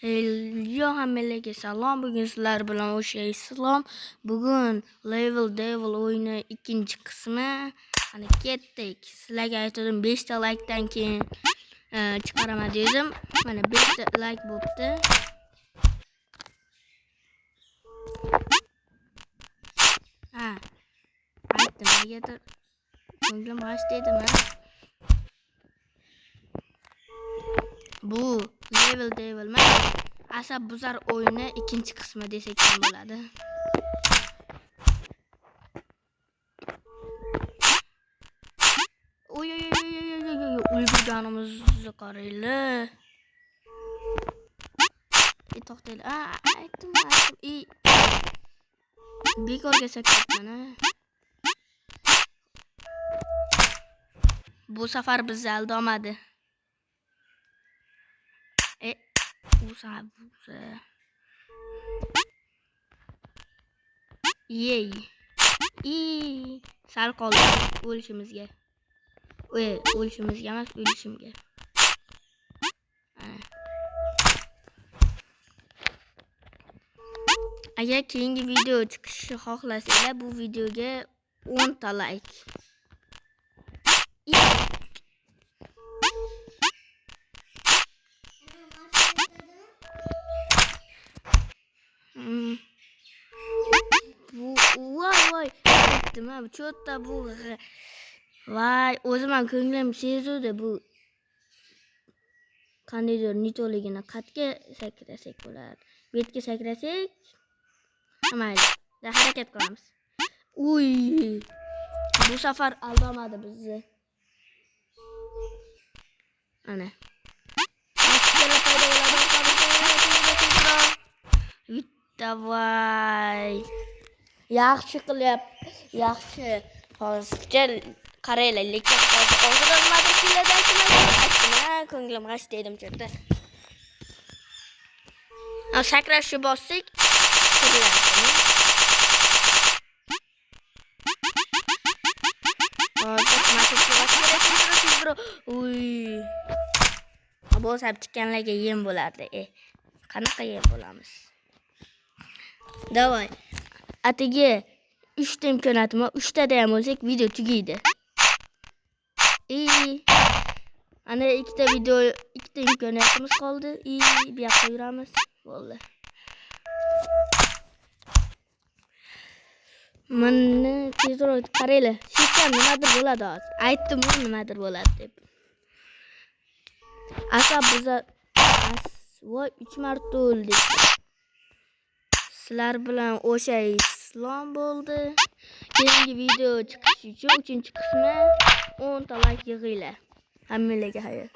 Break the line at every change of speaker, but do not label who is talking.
Yo, hammalarga salom. Bugun sizlar bilan o'sha Islom. Bugun Level Devil o'yini ikkinchi qismi. Ana ketdik. Sizlarga aytdim 5 ta likedan keyin chiqaraman dedim. Mana 5 ta like bo'pti. Ha. Aytdim, negadir ko'nglim g'ash dedim, ha. Bu Level Devil mana asab buzar o'yini ikkinchi qismi desak ham bo'ladi. Oy oy oy oy oy oy oy ulgurganimizni qaranglar. To'xtanglar. A, aytdim, aytdim. Bekorga sakrabman, a. Bu safar bizni aldamadi. Usa, busa. Yey. I sal qoldi o'lishimizga. O'lishimizga emas, o'lishimga. Agar keyingi video chiqishini xohlasanglar, bu videoga 10 ta like. Bu voy voy aytdim ha, cho'tta bu voy o'zim ham ko'nglim sezuvdi bu qandaydir nitoligini qatga sakrasak bo'lardi. Bu yerga sakrasak mayli, harakat qilamiz. Uy, bu safar aldamadi bizni. Ana. Давай. Yaxshi qilyapti. Yaxshi. Hozircha qaranglar, lekin hozir oldidan nimadir keladi aytdim, ha, ko'nglim g'ash dedim cho'rda. Sakrashni bossak, tirilardi. Hozir tezroq. Uy. Bu tikanlarga yem bo'lardi. Qanaqa yem bo'lamiz? Давай. Atigi 3 ta imkoniyatimi? 3 tada ham bo'lsak video tugaydi. Ana ikkita video, ikkita imkoniyatimiz qoldi. Bu yoqqa yuramiz. Bo'ldi. Mana tezroq qaranglar. Shekam nimadir bo'ladi hozir. Aytdim-ku nimadir bo'ladi deb. Asab biza voy 3 marta o'ldik. Sizlar bilan o'sha Islom bo'ldi. Keyingi video chiqishi uchun 3-qismi 10 ta like yig'inglar. Hammalarga xayr.